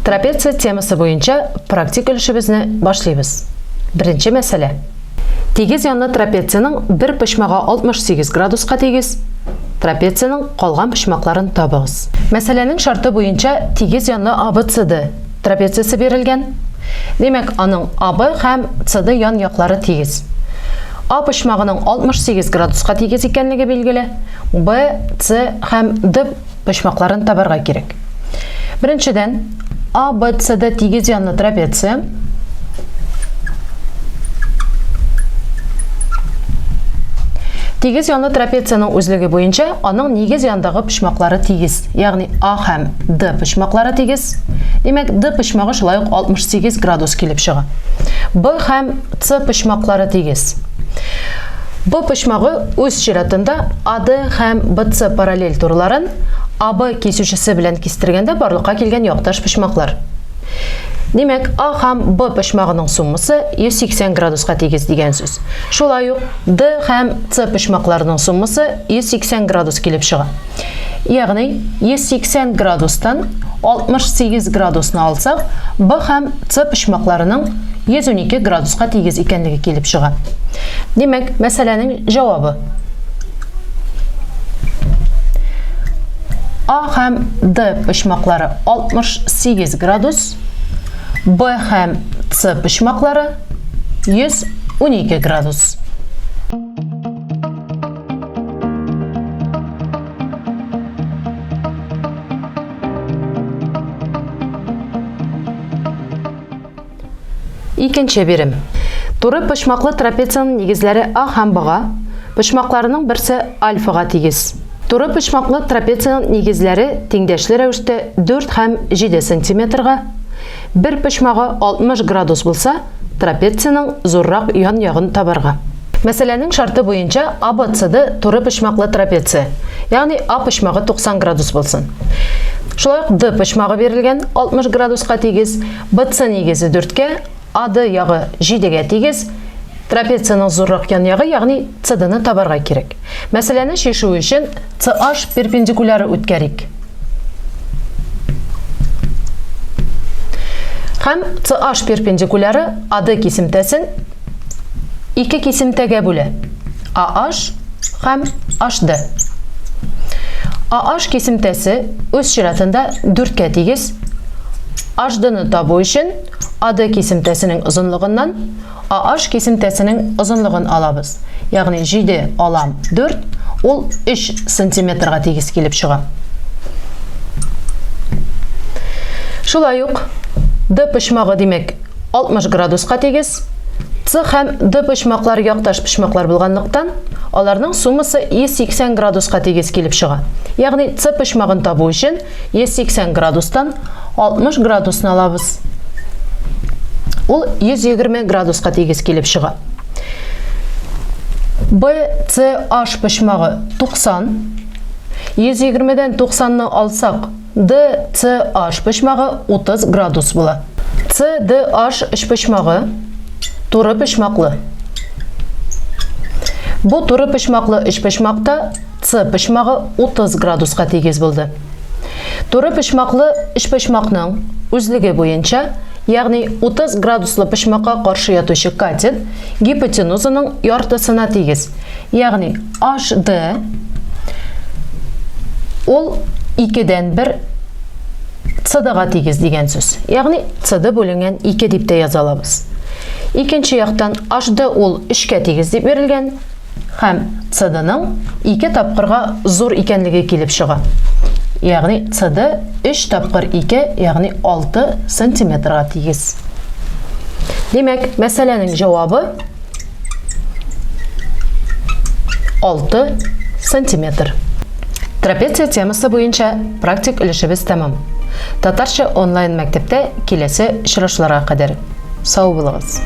Трапеция темасы буенча практик өлешебезне башлыйбыз. Беренче мәсьәлә. Тигез янлы трапециянең бер почмагы 68 градуска тигез. Трапециянең калган почмакларын табыгыз. Мәсьәләнең шарты буенча тигез янлы ABCD трапециясе бирелгән. Димәк, аның AB һәм CD ян яклары тигез. А почмагының 68 градуска тигез икәнлеге билгеле. B, C һәм D почмакларын табарга кирәк. Беренчедән, А, Б, С, Д тигез янлы трапеция. Тигез янлы трапециянең үзлеге буенча аның нигез янындагы почмаклары тигез, ягъни А һәм Д почмаклары тигез. Димәк, Д почмагы шулай ук 68 градус килеп чыга. Б һәм С почмаклары тигез. Б почмагы үз чиратында АД һәм БЦ параллель турыларын АБ кисүчесе белән кистергәндә барлыкка килгән якташ почмаклар. Димәк, А һәм Б почмагының суммасы 180 градуска тигез дигән сүз. Шулай ук Д һәм С почмакларының суммасы 180 градус килеп чыга. Ягъни 180 градустан 68 градусны алсак, Б һәм С почмакларының 112 градуска тигез икәнлеге килеп чыга. Димәк, мәсьәләнең җавабы А һәм Д почмаклары 68 градус, Б һәм С почмаклары 112 градус. Икенче бирем. Туры почмаклы трапециянең нигезләре А һәм Бга, почмакларының берсе альфага тигез. Туры почмаклы трапециянең нигезләре тиңдәшле рәвештә 4 һәм 7 сантиметрга, бер почмагы 60 градус булса, трапециянең зуррак ян ягын табарга. Мәсьәләнең шарты буенча ABCD туры почмаклы трапеция, ягъни А почмагы 90 градус булсын. Шулай ук D почмагы бирелгән 60 градуска тигез, BC нигезе 4-кә, AD ягы 7-гә тигез, трапециянең зуррак ян ягы, ягъни CD-ны табарга кирәк. Мәсьәләне чишү өчен CH перпендикуляры үткәрик. Һәм CH перпендикуляры AD кисемтәсен ике кисемтәгә бүлә. AH һәм HD. AH кисемтәсе үз чиратында 4-кә тигез. HD-ны табу өчен AD кисемтәсенең озынлыгыннан AH кисемтәсенең озынлыгын алабыз. Ягъни 7 алам 4, ул 3 сантиметрга тигез килеп чыга. Шулай ук D почмагы димәк 60 градуска тигез. С һәм Д почмаклар якташ почмаклар булганлыктан, аларның суммасы 180 градуска тигез килеп чыга. Ягъни С почмагын табу өчен 180 градустан 60 градусны алабыз. Ул 120 градуска тигез килеп чыга. Б, С, H почмагы 90. 120-дән 90-ны алсак, DCH почмагы 30 градус була. CDH өчпочмагы туры почмаклы. Бу туры почмаклы өчпочмакта С почмагы 30 градуска тигез булды. Туры почмаклы өчпочмакның үзлеге буенча, ягъни 30 градуслы почмакка каршы ятучы катет гипотенузаның яртысына тигез. Ягъни HD ул 2-дән 1 CD-га тигез дигән сүз. Ягъни CD бүленгән 2 дип тә яза алабыз. Икенче яктан HD ул 3-кә тигез дип бирелгән һәм CD-ның 2 тапкырга зур икәнлеге килеп чыга. Ягъни CD 3 тапкыр 2, ягъни 6 сантиметрга тигез. Димәк, мәсьәләнең җавабы 6 сантиметр. Трапеция темасы буенча практик өлешебез тәмам. Татарча онлайн мәктәптә киләсе очрашуларга кадәр. Сау булыгыз!